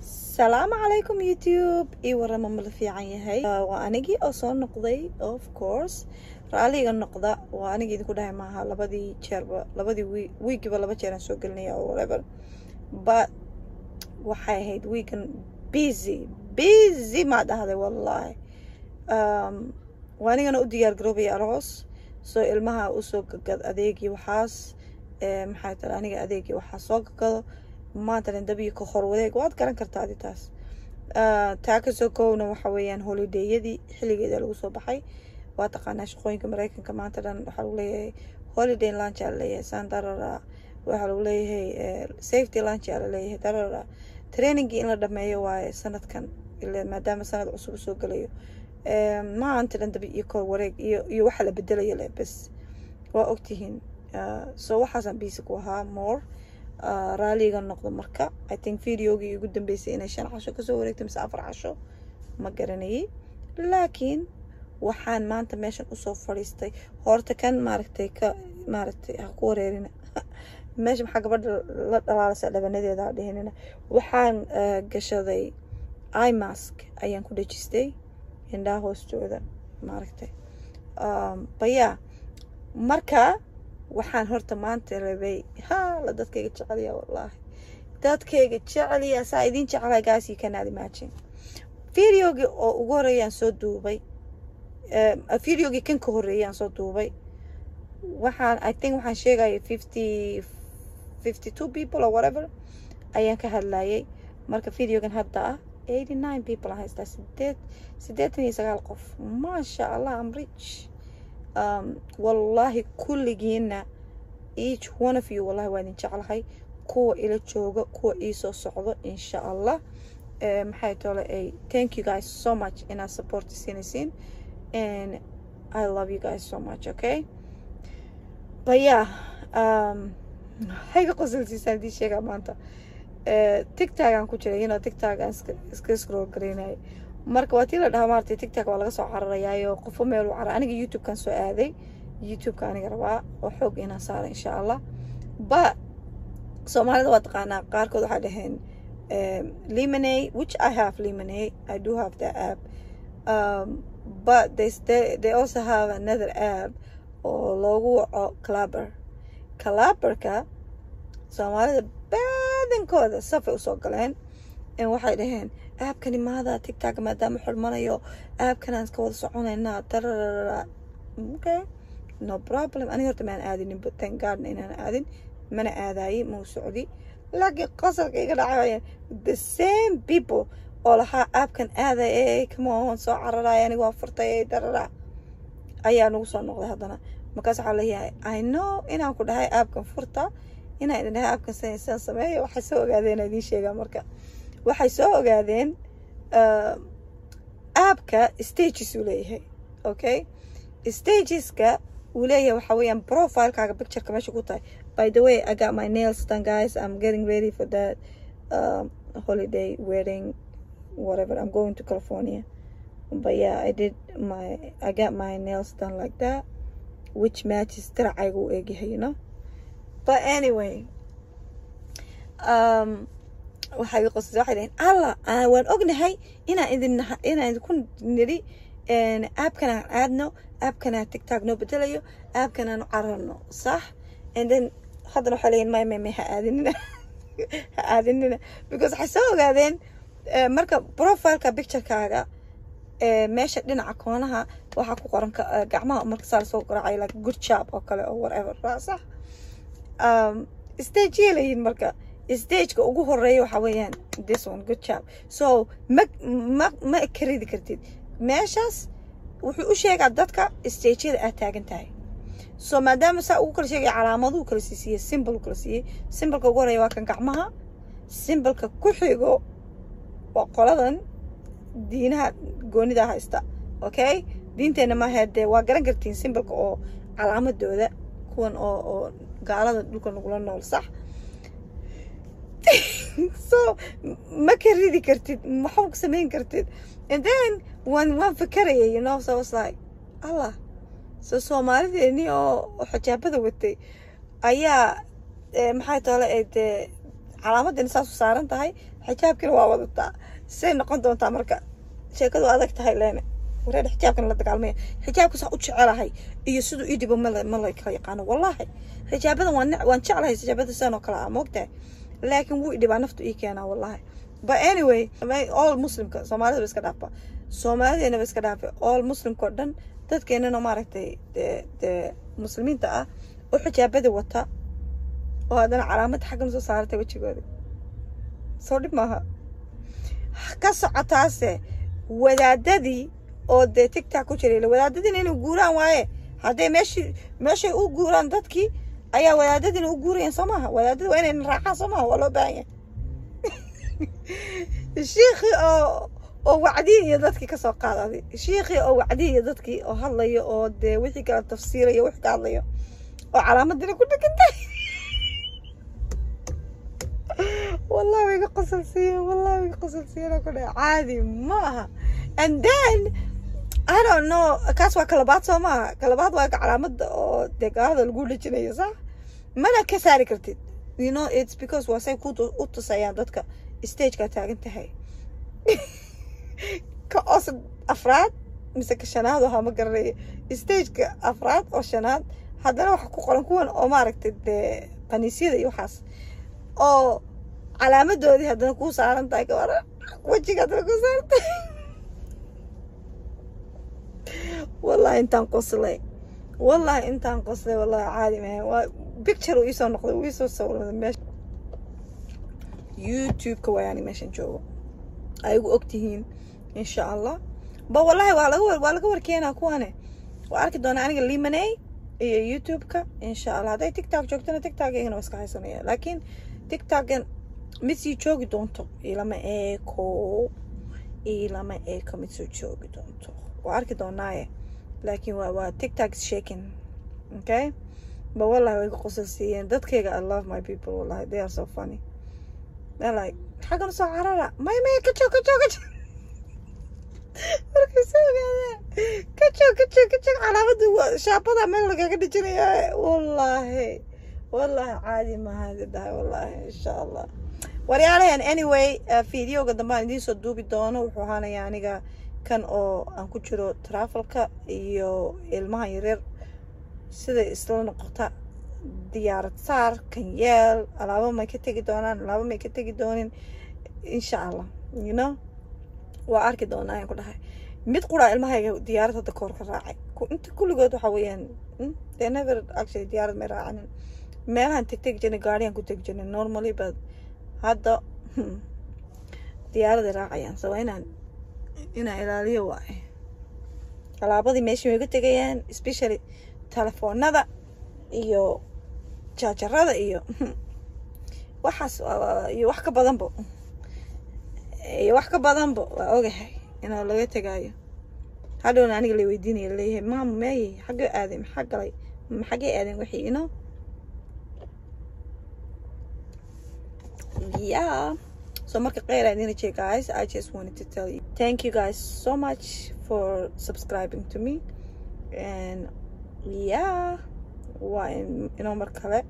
Salaamu calaykum YouTube, ii warama, ma la fiican yahay? Waa anigii oo soo noqday. Of course, raaliga noqda, waa anigii idinku dhahay maaha labadii jeerba, labadii wiigiba laba jeeraan soo gelinaya or whatever, but waxay ahayd weekan busy, busy maa dhahday wallahi. Waa anigana u diyaar garoobaya aroos, soo ilmaha usoo gagad adeegii waxaas, maxay tale, aniga adeegii waxaa soo gagado maantana dabiyo ka hor wadeeg, waad garan kartaa adi taas. Taa kasoo kowna waxa weeyaan holidayadii xilligeeda lagu soo baxay. Waa taqaanaa shaqooyinka Mareykanka, maanta dhan waxaa lagu leeyahay holiday lunch aa laleeyahay, sandarara waxaa lagu leeyahay, safety lunch aa laleeyahay, darara trainingii in la dhameeyo waaye sanadkan ila maadaama sanad cusub usoo gelayo. Maanta dhan dabi iyo kor wareeg iyo waxa la bedelayo leh bes, waa ogtihiin. So waxaasaan busy ku ahaa more, raaliga noqdo. Marka I think videogii ugu dambeysay inay 5 casho kasoo wareegtay mise 4 casho, ma garanayay, laakiin waxaan maanta meeshan usoo fadhiistay horta kan maaragtay, ka maaragtay ha ku wareerina meesha, maxaa gabadha la dhalaalasa dhabanadeeda ha dhihinina. Waxaan gashaday eye mask ayaan ku dhejistay indhaha hoostooda maaragtay. But yeah, marka waxaan horta maanta rabay ha la dadkayga jecelya, wallahi dadkayga jecelya, saa idin jecelahay guys, you cannot imagine. Videogii oo ugu horeeyaan soo duubay, videogii kan ka horreeyaan soo duubay, waxaan I think waxaan sheegaya 52 people or whatever ayaan ka hadlayay. Marka videogan hadda ah 89 people aan haystaa, 89 qof. Maasha Allah, I'm rich. Wallahi kulligiina, each one of you, wallahi waa idin jeclahay, kuwa ila jooga, kuwa iisoo socdo insha Allah. Maxay tole ay, thank you guys so much inaad support siinaysiin and I love you guys so much. Okay, but yeah, waxay ka qosolsiisaan idii sheegaa maanta. TikTok aan ku jiray, TikTok aan iska scroll garaynayay. Marka waa tii la dhahaa maaragtay, TikTok waa laga soo cararayaayo, qofo meel u carar. Aniga YouTube-kan soo aaday, YouTube-ka aniga rabaa oo xoog inaan saara insha Allah. But Soomaalida waa taqaanaa, qaarkood waxay dhaheen Lemon8, which I have Lemon8, I do have that app, but they also have another app oo loogu waco Clapper. Clapperka Soomaalida badankooda safay usoo galeen in waxay dhaheen appkani maada TikTok maadaama xurmanayo appkanaan iska wada soconaynaa tararara. Okay, no problem. Aniga horta maan aadinin, but thank God inaan aadin, mana aadaayey, mau socdi. Laakiin qosolka iga dhacay, the same people oo lahaa appkan aaday ee come on soo cararaya, aniga waa furtay ee darara, ayaa nagu soo noqday haddana. Markaas waxaa leeyahay, I know inaan ku dhahay appkan furta, inaan idin dhahay appkan sidan sameeya. Waxay soo ogaadeen idiin sheegaa, marka waxay soo ogaadeen appka stages uu leeyahay. Okay, stageska uu leeyahay waxa weeyaan profilekaaga pictureka meesha ku tahay. By the way, I got my nails done, guys. I'm getting ready for that holiday wedding, whatever. I'm going to California. But yeah, I got my nails done like that, which matches diracayga u eegyahay. But anyway, waxay iga qosaysa, waxay dhaheen, "Allah, waan ognahay inaan idinku nidhi appkan aan aadno, appkan aan TikTok noo bedelayo, appkan aan u cararno, sax?" And then haddana waxay leeyihin, "May, may, may, ha aadinina, ha aadinina," because waxay soo ogaadeen marka profileka picturekaaga meesha dhinaca koonaha waxaa ku qoran gacmaha marka saa lasoo garaacay, like "good job" oo kale oo whatever, sax? Stage leeyihin. Marka stageka ugu horeeya waxa weeyaan this one, "good job". So ma karidi kartid meeshaas. Wuxuu u sheegaa dadka stageyada aad taagan tahay. So maadaama saa ugu kala sheegaya, calaamaduu kala siiyey, symbol kala siiyey. Symbolka ugu horeeya waa kan gacmaha. Symbolka ku xigo waa qoladan diinaha goonida haysta. Okay, diinteenna maaha dee, waa garan kartiin symbolka oo calaamadooda, kuwan oo gaalada dhulka nagula nool, sax? So ma ka ridi kartid, waxba ku samayn kartid. And then waan fikerayay, so I was like, "Allah." So Soomaalideennii oo xijaabada watay ayaa maxay tole ee dee Calaamadina saas u saaran tahay, xijaabkina waa wadataa. Say noqon doontaa marka? Sheekadu adag tahay leene. Wareer, xijaabkana la dagaalmaya. Xijaabka saa u jecelahay iyo siduu ii dhibo ma la kala yaqaano. Wallahi xijaabadan waan jeclahay, xijaabada sidan oo kale ah, moogtahay, laakiin wuu idhibaa, naftu ii keenaa wallahi. But anyway, all Muslimka, Soomaalida ba iska dhaafa, Soomaalideenaba iska dhaafa, all Muslimka oo dhan, dadkeenana maaragtay dee Muslimiinta ah oo xijaabada wata oo haddana calaamad xaggan soo saaratay wejigooda, soo dhib maaha. Ka socotaase wadaadadii oo dee TikTok ku jiray, wadaadadiina inay guuraan waaye. Hadday meeshii meeshay u guuraan dadkii ayaa wadaadadiina u guurayaan, soo maaha? Wadaadada waa inayna raacaan, soo maaha? Waa loo baahan yahay. Shiikhii oo wacdiya iyo dadkii kasoo qaadaday, shiikhii oo wacdiya iyo dadkii oo hadlayo oo dee wixii kala tafsiirayo, wixii ka hadlayo oo calaamadina ku dhegantay, wallahi way ga qosolsiiyeen, wallahi way ga qosolsiiyeen. Ku dhahay caadi ma aha. And then I don't know, kaas waa kalabaad, soo maaha? Kalabaad waa calaamada oo dee gaalada lagu dhejinayo, sax? Mana ka saari kartid, you know, it's because waa say ku u tusayaan dadka stageka taagan tahay. Ka oo afraad mise ka shanaad ahaa, ma garanayo, stageka afraad oo shanaad haddana waxa ku qoran kuwan oo maaragtay dee kaniisyada iyo waxaas oo calaamadoodii haddana kuu saaran tahay, kawaran wejiga haddana kuu saaran tahay. Wallahi intaan qoslay, wallahi intaan qoslay, wallahi caadi maahan. Waa picture uu iisoo noqday, uu iisoo sawirday meesha YouTube-ka waayaan meeshan joogo, ayagu ogtihiin insha Allah. Ba wallahi waa laga warkeenaa kuwane. Waa arki doonaa aniga limaney iyo YouTube-ka insha Allah. Hadday TikTok joogtana TikTok iyagana waa iska haysanaya, laakiin TikTokan mid sii joogi doonto ilama eeko, ilama eeko mid soo joogi doonto. Waa arki doonaaye, laakiin waa TikTok is shaking. Okay, but wallahi way iga qosol siiyeen dadkayga. I love my people, wallahi they are so funny. They're like, xaggan soo carara, may may, ka joog, ka joog, ka joog. Markay soo ogaadeen, ka joog, ka joog, ka joog, calaamadu waa shaabada meel lagaga dhijinaya. Wallahi, wallahi caadi maaha dhahay, wallahi. Insha Allah waryaalaheen, anyway, videoga dambe aan idiin soo duubi doono wuxuu ahaanayaa aniga kan oo aan ku jiro travelka iyo ilmahan yaryar sida isla noqota diyaarad saar kan yeel, alaabo may ka tegi doonaan, alaabo may ka tegi doonin, insha Allah, you know, waa arki doonaa ayaan ku dhahay. Mid quraa ilmahayga diyaarad hadda koor ka raacay. Inta kulligood waxa weeyaan, they never actually diyaarad may raacanin. Meelahan teg tegi jirnay, gaariyan ku tegi jirnay normally, but hadda diyaaraday raacayaan, so waa inaan ilaaliyo waaye. Alaabadii meeshii way ga tegayaan, especially telefoonada iyo jaajarada iyo waxaas iyo wax ka badanbo, iyo wax ka badanbo. Waa ogahay inaa laga tegaayo. Hadhowna aniga la weydiinaya, laleeyahay, maama meeyey, xaggee aaday, maxaa galay, xaggee aadeen wixii, you know. Yeah, so marka kheyr aan idin rajay, guys. I just wanted to tell you thank you guys so much for subscribing to me, and yeah, waa inoo mar kale.